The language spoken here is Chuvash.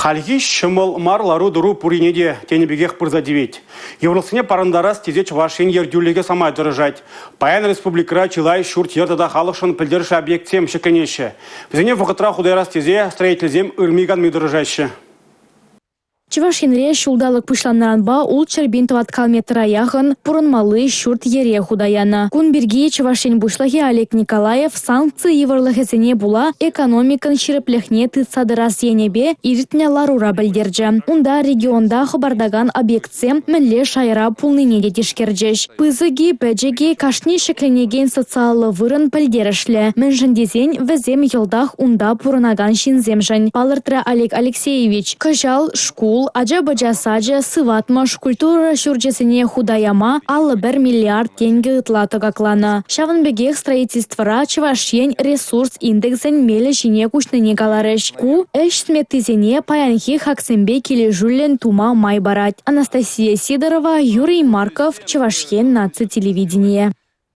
Хальхи ҫӑмӑл мар лару-тӑру пурне те тенӗ пекех пырса тивет. Йывӑрлӑхсене парӑнтарас тесе Чӑваш Ен ертӳлӗхӗ самай тӑрӑшать. Паян республикӑра чылай ҫурт-йӗр тата халӑхшӑн пӗлтерӗшлӗ объектсем ҫӗкленеҫҫӗ. Вӗсене вӑхӑтра хута ярас тесе строительсем ырми-канми тӑрӑшаҫҫӗ. Чӑваш Енре ҫулталӑк пуҫланнӑранпа 600 пин тӑваткал метра яхӑн пурӑнмалли ҫурт-йӗре хута янӑ. Кун пирки Чӑваш Ен Пуҫлӑхӗ Олег Николаев санкци йывӑрлӑхӗсене пула экономикӑн ҫирӗплӗхне тытса тӑрас енӗпе иртнӗ ларура пӗлтерчӗ. Унта регионта хӑпартакан объектсем мӗнле шайра пулнине те тишкерчӗҫ. Пысӑк-и, пӗчӗк-и, кашни ҫӗкленекен социаллӑ вырӑн пӗлтерӗшлӗ, мӗншӗн тесен вӗсем йӑлтах унта пурӑнакан ҫынсемшӗн, палӑртрӗ Олег Алексеевич. Кӑҫал шкул, ача-пӑча сачӗ, сыватмӑш, культура ҫурчӗсене хута яма 51 миллиард тенкӗ ытла тӑкакланӑ. Ҫавӑн пекех строительствӑра Чӑваш Ен ресурс индексӗн мелӗ ҫине куҫнине каларӗҫ. Ку ӗҫ сметисене паянхи хаксемпе килӗшӳллӗн тума май парать. Анастасия Сидорова, Юрий Марков, Чӑваш Ен наци телевиденийӗ.